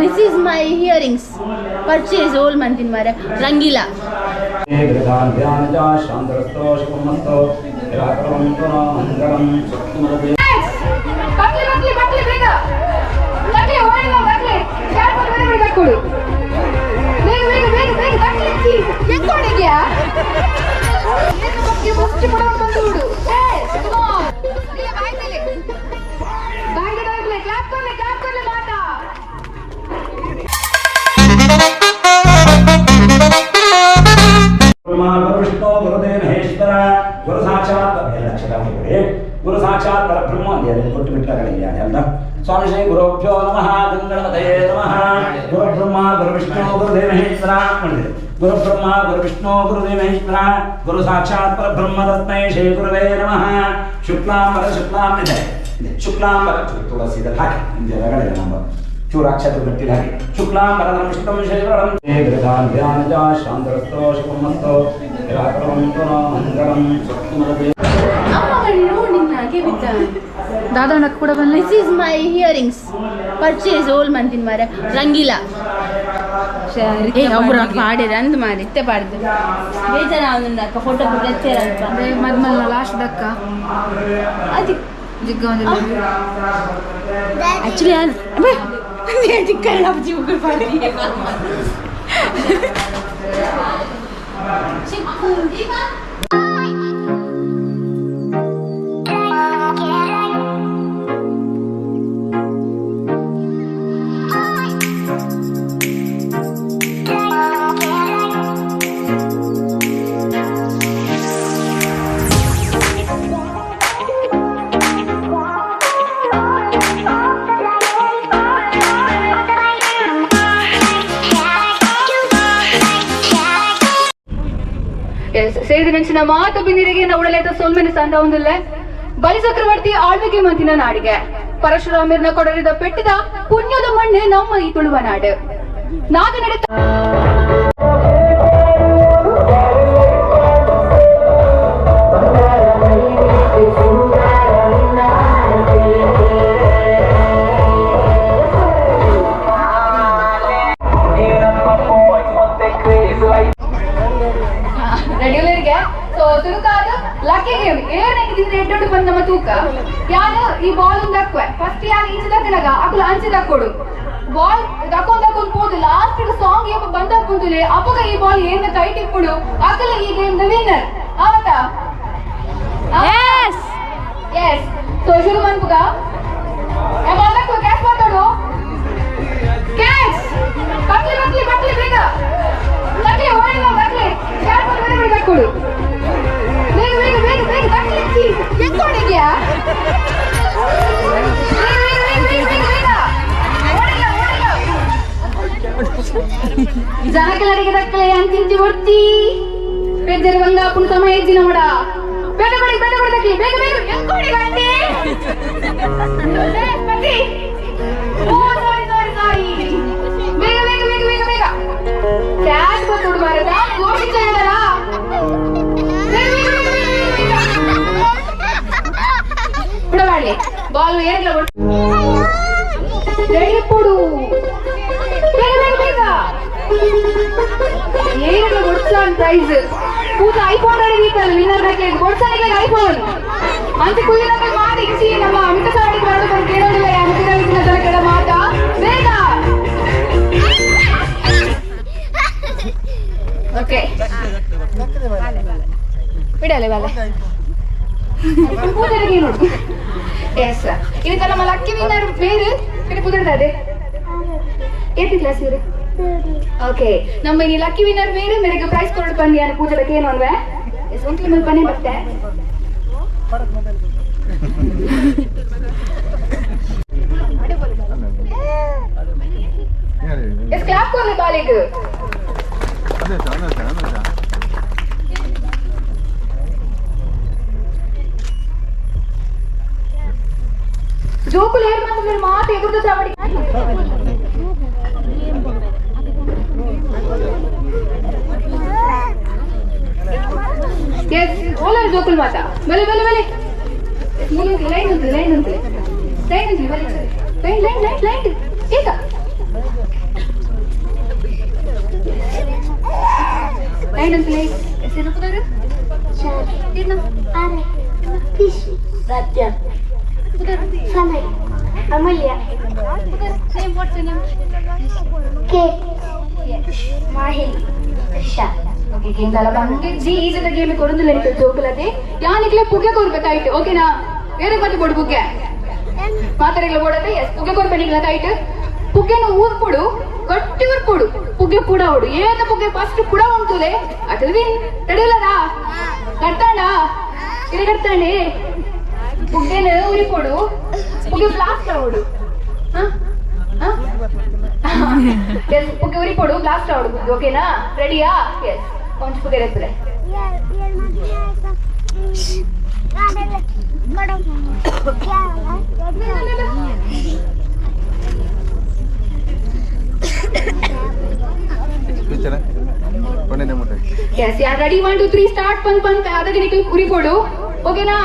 This is my earrings. Purchase all month in Mara. Rangila. Bakli bakli bakli ಬೇಗ ತಕ್ಲಿ ಓಡಿಲ್ಲ ಬಕ್ಲಿ sharp ಬೇಗ ಬೇಗ ಕೊಡು ಬೇಗ ಬೇಗ ಬೇಗ ಬೇಗ ತಕ್ಲಿ ಹೆಂಗ್ ಕೊಡಿದ್ಯಾ ಏನು ಬಕ್ಲಿ ಮುಚ್ಚಿ ಕೊಡ ಬಂದು ಬಿಡು ಏ ಕಮ್ ಆನ್ ಬಾಯ್ ಮೇಲೆ ಬಾಯ್ ಗೆ ಕ್ಲಾಪ್ ಕೊಡ್ಲೆ ಕ್ಲಾಪ್ ಕೊಡ್ಲೆ ಮಾತಾ. ಗುರು ಗುರುದೇವ ಮಹೇಶ್ವರ ಗುರು ಸಾಕ್ಷಾತ್ ಗುರು ಸಾಕ್ಷಾತ್ ಪರಬ್ರಹ್ಮ ಅಂತ ಕೊಟ್ಟು ಬಿಟ್ಟಗಳಿದ್ದಾನೆ ಅಲ್ಲ. ಸ್ವಾಮಿ ಶ್ರೀ ಗುರುಭ್ಯೋ ನಮಃ, ಗಂಗಣಪತಯೇ ನಮಃ. ಗುರು ಬ್ರಹ್ಮ ಗುರು ವಿಷ್ಣು ಗುರುದೇವ ಮಹೇಶ್ವರ ಮಾಡಿದೆ. ಗುರು ಬ್ರಹ್ಮ ಗುರು ವಿಷ್ಣು ಗುರುದೇವ ಮಹೇಶ್ವರ ಗುರು ಸಾಕ್ಷಾತ್ ಪರಬ್ರಹ್ಮ ತಸ್ಮೈ ಶ್ರೀ ಗುರುವೇ ನಮಃ. ಶುಕ್ಲಾಂಬರ ಶುಕ್ಲಾಂ ಇದೆ ಶುಕ್ಲಾಂಬರ ತುಳಸಿ ಇದೆಲ್ಲ ಹಾಕಿ ನಿಮ್ಗೆ ರಗಳೆ ನಮ್ಮ ಚೂರು ಅಕ್ಷತೆ ಗಟ್ಟಿಲ್ಲ ಹಾಕಿ. ಶುಕ್ಲಾಂಬರಧರಂ ವಿಷ್ಣುಂ ಶಶಿವರಂ ಶಾಂತರಸ್ತೋ ಶುಭಮಸ್ತೋ ಮಂಗಳಂ ಶಕ್ತಿಮಲದೆ. ದಾದಾ ಕೂಡ ಬಂದ. This is my earrings. Purchase all month in Mara. Rangila. ಏ ಒಬ್ರು ಪಾಡಿರ ಅಂದ್ ಮಾರಿ ಇತ್ತೆ ಪಾಡ್ದು ಬೇಜಾರ ಫೋಟೋ ಅಲ್ಪ ಮದ್ಮಲ್ಲ ಲಾಸ್ಟ್ ದಕ್ಕ ಅದು ಜಿಗ್ಗ ಒಂದು ಆಕ್ಚುಲಿ ಚಿಕ್ಕ ಪಾಡಿ ಚಿಕ್ಕ. ಸೇರಿದ ಮಾತು ಬಿಂದಿರಿಗೆ ಉಡಲೇತ ಸೊಲ್ಮೆನ ಸಂದ ಒಂದಿಲ್ಲ. ಬಲಿ ಚಕ್ರವರ್ತಿ ಆಳ್ವಿಕೆ ಮಂತಿನ ನಾಡಿಗೆ ಪರಶುರಾಮರ್ನ ಕೊಡರಿದ ಪೆಟ್ಟಿದ ಪುಣ್ಯದ ಮಣ್ಣು ನಮ್ಮ ಈ ತುಳುವ ನಾಡು. ನಾಗ ನಡೆತ ರೆಡಿಯುಲರ್ಗೆ ಸೊ ತುರುಕಾದ ಲಕ್ಕಿ ಗೇಮ್ ಏನಾಗಿದ್ರೆ ಎಡ್ಡೊಡು ಬಂದ ನಮ್ಮ ತೂಕ ಯಾನು ಈ ಬಾಲ್ ಒಂದು ಹಾಕುವೆ ಫಸ್ಟ್ ಯಾನು ಇಂಚು ದಕ್ಕನಾಗ ಅಕುಲು ಅಂಚು ದಕ್ಕೊಡು ಬಾಲ್ ದಕ್ಕೊಂಡ್ ದಕ್ಕೊಂಡ್ ಪೋದು ಲಾಸ್ಟ್ ಸಾಂಗ್ ಏಪ ಬಂದ ಪುಂದುಲೆ ಅಪಗ ಈ ಬಾಲ್ ಏನ ಕೈ ಟಿಪ್ಪುಡು ಅಕಲ ಈ game the winner ಆವತಾ. S S so ಶುರು ಮನ್ಪುಗ ಬಾಲ್ ದಕ್ಕುವೆ ಕ್ಯಾಚ್ ಮಾತಾಡು ಕ್ಯಾಚ್ ಬಕ್ಲಿ ಬಕ್ಲಿ ಬಕ್ಲಿ ಬೇಗ ತಕ್ಲಿ ಓಡಿಲ್ಲ ಬಕ್ಲಿ ಶಾರ್ಪ್ ಬೇಗ ಬೇಗ ಕೊಡು ಬೇಗ ಬೇಗ ಬೇಗ ಬೇಗ ತಕ್ಲಿ ಹೆಂಗ್ ಕೊಡಿದ್ಯಾ ಬೇಗ ಬೇಗ ಬೇಗ ಬೇಗ ಬೇಗ ಓಡಿಲ್ಲ ಓಡಿಲ್ಲ ಜನಕಲರಿಗೆ ದಕ್ಕಲೆ ಅಂತಿಂಚಿ ಬರ್ತಿ ಪೆಜ್ಜರ ಬಂಗ ಪುಣ ಸಮಯ ಇಜ್ಜಿನ ಮಡ ಬೇಗ ಕೊಡಿ ಬೇಗ ಕೊಡಿ ತಕ್ಲಿ ಬೇಗ ಬೇಗ ಹೆಂಗ್ ಕೊಡಿ ಗಂಟಿ ಬಕ್ಲಿ ಓ ಸಾರಿ ಸಾರಿ ಸಾರಿ ಬೇಗ ಬೇಗ ಬೇಗ ಬೇಗ ಬೇಗ ಕ್ಯಾಶ್ ಬಂದು ಮಾರದ ಗೋಷಿ ಹೇಳಲ್ಲ ಬೇಗ ಬೇಗ ಬೇಗ ಬೇಗ ಬಿಡಬೇಡಿ ಬಾಲ್ ಏನಿಲ್ಲ ರೆಡಿ ಕೊಡು ಬೇಗ ಬೇಗ ಬೇಗ ಏನಿಲ್ಲ ಕೊಡ್ಸಾನ್ ಪ್ರೈಸ್ ಪೂತ ಐಫೋನ್ ರೆಡಿ ದೀತಲ್ಲ ವಿನ್ನರ್ ನಕ್ಕೆ ಕೊಡ್ಸಾನ್ ಐಫೋನ್ ಅಂತ ಕುಯ್ಯಿನ ಮಾತು ಇಚ್ಚಿ ನಮ್ಮ ಅಮಿತ ಸಾಡಿಗೆ ಬರೋದು ಬಂದು ಕೇಳೋದಿಲ್ಲ ಅಮಿತ ತನಕ ಮಾತಾ ಬೇಗ. ಓಕೆ ಬಿಡಲೆ ಬಾಲೆ ಪೂಜೆಗೆ ನೋಡು. ಎಸ್ ಇದು ನಮ್ಮ ಲಕ್ಕಿ ವಿನ್ನರ್ ಬೇರೆ ಬೇರೆ ಪುದರ್ದಾದೆ ಏತಿ ಕ್ಲಾಸ್ ಇವ್ರೆ. ಓಕೆ ನಮ್ಮ ಈ ಲಕ್ಕಿ ವಿನ್ನರ್ ಬೇರೆ ಮೇರೆಗೆ ಪ್ರೈಸ್ ಕೊಡು ಬಂದಿ ಅನ್ನ ಪೂಜೆಗೆ ಏನು ಅನ್ವೆ. ಎಸ್ ಒಂದು ಮೇಲೆ ಬನ್ನಿ ಬರ್ತೆ. ಎಸ್ ಕ್ಲಾಪ್ ಕೊಡ್ಲಿ ಬಾಲಿಗೆ. ಜೋಕುಲು ಏರ್ ಮಾತ್ರ ಮಾತು ಎದುರ್ದು ಚಾವಡಿ. ಎಸ್ ಓಲಾರ ಜೋಕುಲ್ ಮಾತಾ ಬಲೆ ಬಲೆ ಬಲೆ ಲೈನ್ ಉಂಟು ಲೈನ್ ಉಂಟು ಲೈನ್ ಉಂಟು ಬಲೆ ಲೈನ್ ಲೈನ್ ಲೈನ್ ಲೈನ್ ಈಗ. ಏನಂತಲೇ ಹೆಸರು Satya. Sanay. Amulya. Name, what's your name? Kate. Mahil. Krisha. Okay, game ದಾಲ ಬಂಗೆ ಜಿ ಈಜದ ಗೇಮ್ ಕೊರೊಂದುಲ್ಲ ನಿಕಲ್ ಜೋಕುಲತೆ ಯಾನಿಕ್ಲೆ ಪುಗೆ ಕೊರ್ಬೇಕಾಯ್ತು ಓಕೆನಾ ಬೇರೆ ಮತ್ತೆ ಬೋಡು ಪುಗೆ ಮಾತಾಡಿಲ್ಲ ಬೋಡತೆ ಎಸ್ ಪುಗೆ ಕೊರ್ಬೆ ನಿಕ್ಲ ಕಾಯ್ತು ಪುಗೆನ ಊರ್ಪೊಡು ಗಟ್ಟಿ ಊರ್ಪೊಡು ಪುಗೆ ಪುಡ ಓಡು ಏನ ಪುಗೆ ಫಸ್ಟ್ ಪುಡ ಉಂಟುಲೆ ಅಟಲ್ ವಿನ್ ತಡೆಯಲ್ಲದಾ ಕಟ್ತಾಂಡ ಇರೆ ಕಟ್ತಾಂಡೆ ಪುಗ್ಗೆನ ಉರಿಪೊಡು ಪುಗೆ ಬ್ಲಾಸ್ಟ್ ಆವಡು ಎಸ್ ಪುಗೆ ಉರಿಪೊಡು ಬ್ಲಾಸ್ಟ್ ಆವಡು ಪುಗೆ ಓಕೆನಾ ರೆಡಿಯಾ ಎಸ್ ಕೊಂಚ ಪುಗೆ ರೆಪ್ಪಲೆ ಎಸ್ ಯಾರ್ ರೆಡಿ 1 2 3 ಸ್ಟಾರ್ಟ್ ಪನ್ ಪನ್ ಅದಕ್ಕೆ ನಿಕ್ಲು ಉರಿಪೊಡು ಓಕೆನಾ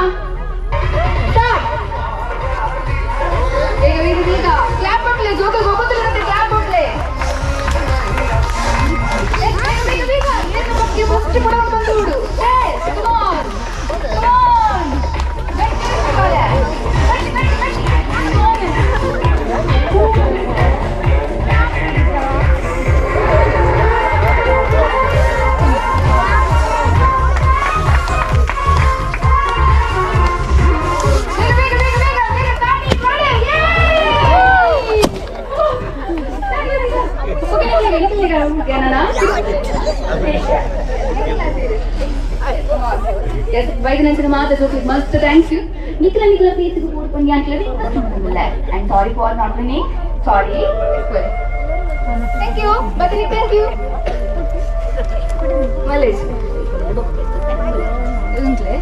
ಸ್ಟಾರ್ಟ್ ಬೇಗ ಬೇಗ ಬೇಗ ಕ್ಲಾಪ್ ಕೊಟ್ಲೆ ಜೋಕ ಗೊತ್ತಿಲ್ಲದಂತೆ ಕ್ಲಾಪ್ ಕೊಟ್ಲೆ ಬೇಗ ಬೇಗ ಬೇಗ ಏನು ಬಗ್ಗೆ ಫಸ್ಟ್ ಕೂಡ ಬಂದು ಬಿಡು ಕಮ್ ಆನ್ ಕಮ್ ಆನ್ ಗಟ್ಟಿ ಗಟ್ಟಿ ಗಟ್ಟಿ ಗಟ್ಟಿ ಕಮ್ ಆನ್. ಬೇಗ ಬೇಗ ಬೇಗ ಬೇಗ ತಾಡಿ ಮಾಡಿ ಯೇ ವೈದ್ಯನಂಚಿನ ಮಾತ ಜೋಕ್ಲಿಗ್ ಮಸ್ತ್ thanks ನಿಖಿಲ ನಿಖಿಲ ಪ್ರೀತಿಗೆ ಕೂಡ್ಕೊಂಡು ಅಂಕ್ಲ I sorry for not winning sorry thank you ಬತ್ತೀನಿ thank you Mallesh ಉಂಟ್ಲೆ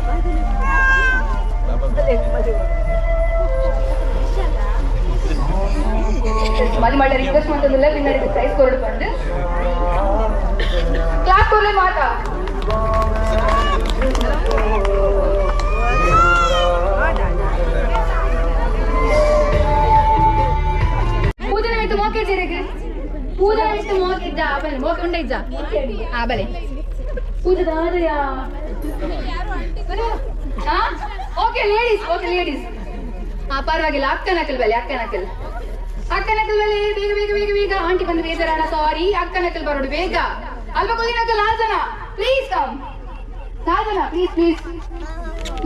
ಮದಿ ಮಾಡ ರಿಕ್ವೆಸ್ಟ್ ಮಾಡ್ತದಿಲ್ಲ ವಿನ್ನರಿಗೆ ಪ್ರೈಸ್ ಕೊರಡು ಬಂದು ಕ್ಲಾಪ್ ಕೊಡ್ಲೆ ಮಾತಾ ಪೂಜೆ ಆಯ್ತು ಮೋಕೆ ಜೀರಿಗೆ ಪೂಜೆ ಆಯ್ತು ಮೋಕೆ ಇದ್ದ ಬಲೆ ಮೋಕೆ ಉಂಡ ಇದ್ದ ಆ ಬಲೆ ಪೂಜೆ ದಾದಯಾ ಓಕೆ ಲೇಡೀಸ್ ಓಕೆ ಲೇಡೀಸ್ ಆ ಪರವಾಗಿಲ್ಲ ಅಕ್ಕನ ಹಾಕಲ್ ಬಲೆ ಅಕ್ಕನ ಹಾಕಲ್ ಅಕ್ಕನ ಹಾಕಲ್ ಬಲೆ ಬೇಗ ಬೇಗ ಬೇಗ ಬೇಗ ಆಂಟಿ ಬಂದು ಬೇಜಾರಣ ಸಾರಿ ಅಕ್ಕನ ಹಾಕಲ್ ಬರೋಡು ಬೇಗ ಅಲ್ಪ ಕೊಲ್ಲಿನ ಹಾಕಲ್ ನಾಲ್ ಜನ ಪ್ಲೀಸ್ ಕಮ್ ನಾಲ್ ಜನ ಪ್ಲೀಸ್ ಪ್ಲೀಸ್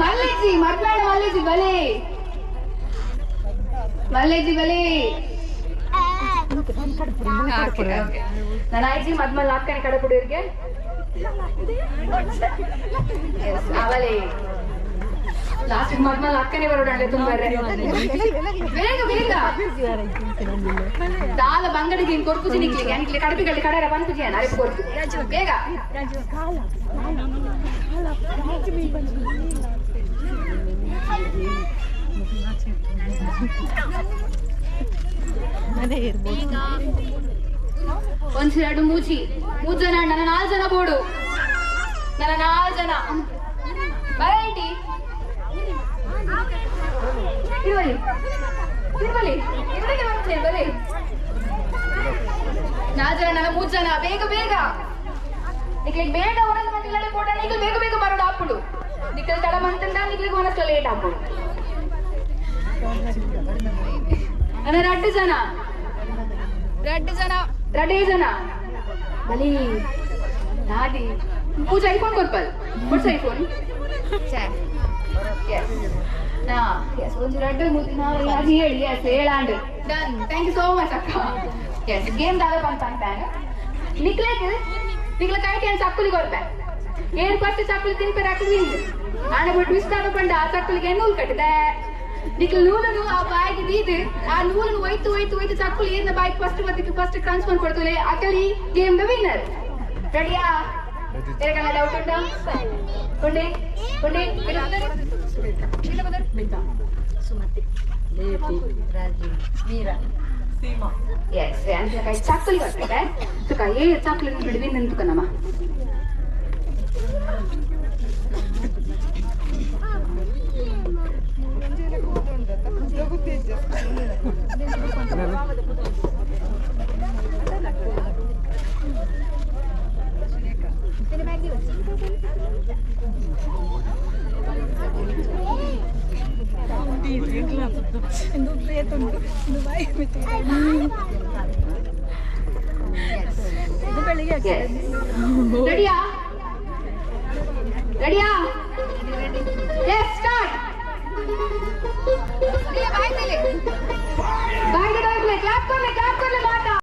ಮಲ್ಲೇಜಿ ಮರ್ಬೇಡ ಮಲ್ಲೇಜಿ ಬಲೆ ಮಲ್ಲೇಜಿ ಬಲೆ ನಾನು ಆಯ್ಜಿ ಮದ್ಮಲ್ ಅಕ್ಕನ ಕಡೆ ಕುಡಿಯೋರ್ಗೆ ಅವಲೇ ಲಾಸ್ಟ್ ಮದ್ಮಲ್ ಅಕ್ಕನೆ ಬರೋಣ ತುಂಬ ಬೇಗ ಬೇಗ ದಾಲ ಬಂಗಡಿಗೆ ಹಿಂಗ್ ಕೊರ್ಪುಜಿ ನಿಕ್ಲಿಗೆ ಅನಿಕ್ಲೆ ಕಡಪಿ ಕಡೆ ಕಡರ ಪನ್ಪುಜಿ ಅರೆಪು ಕೊರ್ಪು ಬೇಗ ಒಂದ್ ಎರಡು ಮೂಜಿ ಮೂರ್ ಜನ ನನ್ನ ನಾಲ್ಕು ಜನ ಬೋಡು ನನ್ನ ನಾಲ್ಕು ಜನ ಬರ ತಿರುವಲಿ ತಿರುವಲಿ ಇವರಿಗೆ ಬರ್ತೇನೆ ಬಲೆ ನಾಲ್ಕು ಜನ ನನ್ನ ಮೂರು ಜನ ಬೇಗ ಬೇಗ ನಿಕ್ಲಿಗೆ ಬೇಗ ಹೊರಗೆ ಮತ್ತೆ ಕೊಡೋಣ ಈಗ ಬೇಗ ಬೇಗ ಬರೋಡು ಆಪುಡು ನಿಕ್ಕಲ್ ತಡ ಮಂತಂದ ನಿಕ್ಲಿಗೆ ಒಂದಷ್ಟು ಲೇಟ್ ಆಪುಡು ನನ್ನ ಎರಡು ಜನ ಎರಡು ಜನ ಎರಡೇ ಜನ ಬಲಿ ದಾದಿ ಪೂಜಾ ಐಫೋನ್ ಕೊರ್ಪಲ್ ಕೊಡ್ಸ ಐಫೋನ್ ಎಸ್ ಹಾ ಎಸ್ ಒಂದು ಎರಡು ಮೂರು ನಾಲ್ಕು ಐದು ಏಳು ಎಸ್ ಏಳಾಂಡು done thank you so much ಅಕ್ಕ ಎಸ್ ಗೇಮ್ ದಾದ ಬಂತ ಅಂತಾನೆ ನಿಕ್ಲೇಕ್ ನಿಕ್ಲ ಕೈಟಿ ಅಂತ ಚಕ್ಕುಲಿ ಕೊರ್ಪೆ ಏನ್ ಫಸ್ಟ್ ಚಕ್ಕುಲಿ ತಿನ್ಪೆ ಹಾಕಿ ವಿನ್ ಆಣ ಬಿಟ್ಟು ವಿಸ್ತಾರ ಪಂಡ ಆ ಚಕ್ಕುಲಿಗೆ ನೂಲು ಕಟ್ಟಿದೆ ನಿಕ್ಲ ನೂಲನು ಆ ಬಾಯಿಗೆ ದೀದು ಆ ನೂಲನು ಒಯ್ತು ಒಯ್ತು ಒಯ್ತು ಚಕ್ಕುಲಿ ಏನ ಬಾಯಿಗೆ ಫಸ್ಟ್ ಮತ್ತೆ ಫಸ್ಟ್ ಕ್ರನ್ಸ್ ಕೊಡ್ತಲೆ ಅಕಲಿ ಗೇಮ್ the winner ರೆಡಿಯಾ ಬೇರೆ ಡೌಟ್ ಉಂಟಾ ಕೊಂಡೆ ಕೊಂಡೆ ಎಸ್ ಚಾಕಲಿ ಬರ್ತಾರೆ ತುಕ ಏ ಚಾಕಲಿ ಬಿಡುವಿ ನಿನ್ ತುಕನಮ್ಮ ರೆಡಿಯಾ ರೆಡಿಯಾ? Yes, start. ಬಾಯ್ ಕ್ಲಾಪ್ ಕೊಡ್ಲೆ, ಕ್ಲಾಪ್ ಕೊಡ್ಲೆ ಮಾತಾ.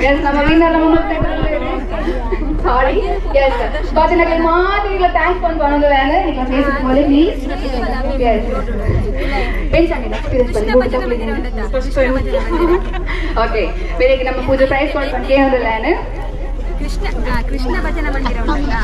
ಎಸ್, ನಮ್ಮ ವಿನ್ನರ್ ನಮ್ಮ ಸಾರಿ. ಎಸ್, ಬಾಜನಗಲ್ ಮಾತ್ರ thanks ಬಂದು ಬಂದು ನಿಕ್ಲ ಫೇಸ್ ಇಟ್ಕೊಳ್ಳಿ ಪ್ಲೀಸ್. ಎಸ್, ಟೆನ್ಷನ್ ಇಲ್ಲ, ಎಕ್ಸ್ಪೀರಿಯನ್ಸ್ ಬನ್ನಿ. ಓಕೆ, ಬೇರೆ ನಮ್ಮ ಪೂಜೆ ಪ್ರೈಸ್ ಕೊಡ್ಕೊಂಡು ಕೇಳೋದಿಲ್ಲ. ಕೃಷ್ಣ ಕೃಷ್ಣ ಭಜನ ಮಂದಿರ ಉಂಟಲ್ಲ.